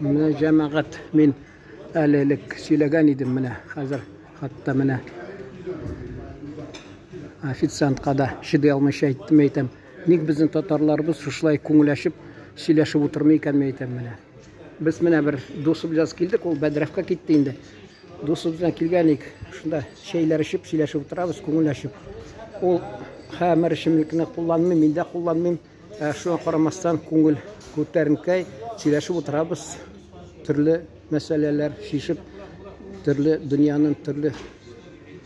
Менә җәмәгать, мин әле элек сөйләгән идем менә, хәзер хәтта менә официантка да чыдый алмыйча әйттем, әйтәм. Ник безнең татарларыбыз шушылай күңел ачып сөйләшеп утырмый икән, мин әйтәм менә. Без менә бер дусыбыз белән килдек, ул бәдрәфкә китте инде. Дусыбыз белән килгән идек, шунда чәйләр эчеп сөйләшеп утырабыз, күңел ачып. Ул хәмер эчемлекне кулланмый, мин дә кулланмыйм. Ә шуңа карамастан күңел күтәренкәй сөйләшеп утырабыз. Төрле мәсьәләләр чишеп, төрле дөньяның төрле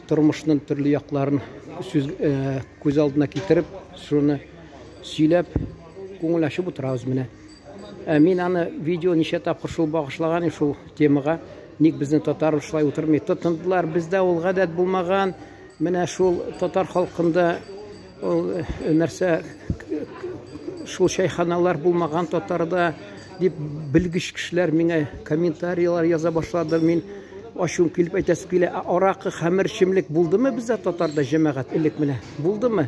тормышның төрле якларын сүз, э, күз алдына китереп, шуны сөйләп, күңел ачып утырабыз менә. Ә мин аны видео ничә тапкыр шул багышлаган шул темага. Ник безнең татар шулай утырмый? Тотындылар, бездә ул гадәт булмаган. Менә шул татар халкында ул э, нәрсә шул чәйханалар булмаган татарда дип белгеч кешеләр миңа комментарийлар яза башлады. Мин ачуым килеп әйтәсе килә, ә аракы, хәмер эчемлек булдымы бездә татарда җәмәгать элек менә? Булдымы?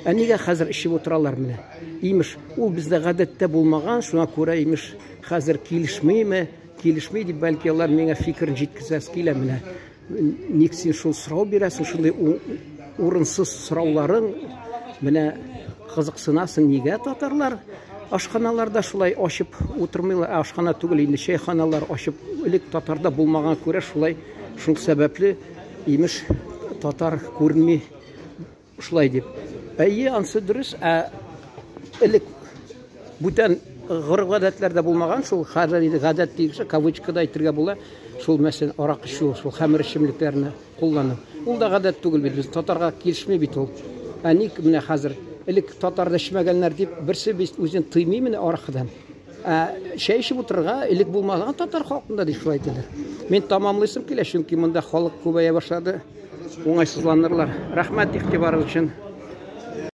Ә нигә хәзер эчеп утыралар менә? Имеш, ул бездә гадәттә булмаган, шуңа күрә имеш хәзер килешмиме? Килешми дип бәлки алар миңа фикерен җиткезәсе килә менә. Ник син шул сорау бирәсең, шундый урынсыз сорауларың, менә кызыксынасың, нигә татарлар ашханаларда шулай ачып утырмыйлар, ә ашхана түгел, инде чәйханалар ачып, элек татарда булмаган күрә шулай, шул сәбәпле, имеш, татар күренми Шулай дип. Әйе, ансы дөрес, ә элек бүтән гореф-гадәтләр дә булмаган, шул хәзер инде гадәт дигәнчә кавычкада әйтергә була, шул мәсәлән аракы эчү, шул хәмер эчемлекләрне куллану. Ул да гадәт түгел бит, без татарга килешми бит ул. Ә ник менә хәзер элек татарда эчмәгәннәр дип берсе бит үзен тыймый менә аракыдан. Ә чәй эчеп утырырга элек булмаган татар халкында дип шулай әйтәләр. Мин тамамлыйсым килә, чөнки монда халык күбәя башлады. Уңайсызланырлар. Рәхмәт игътибарыгыз өчен.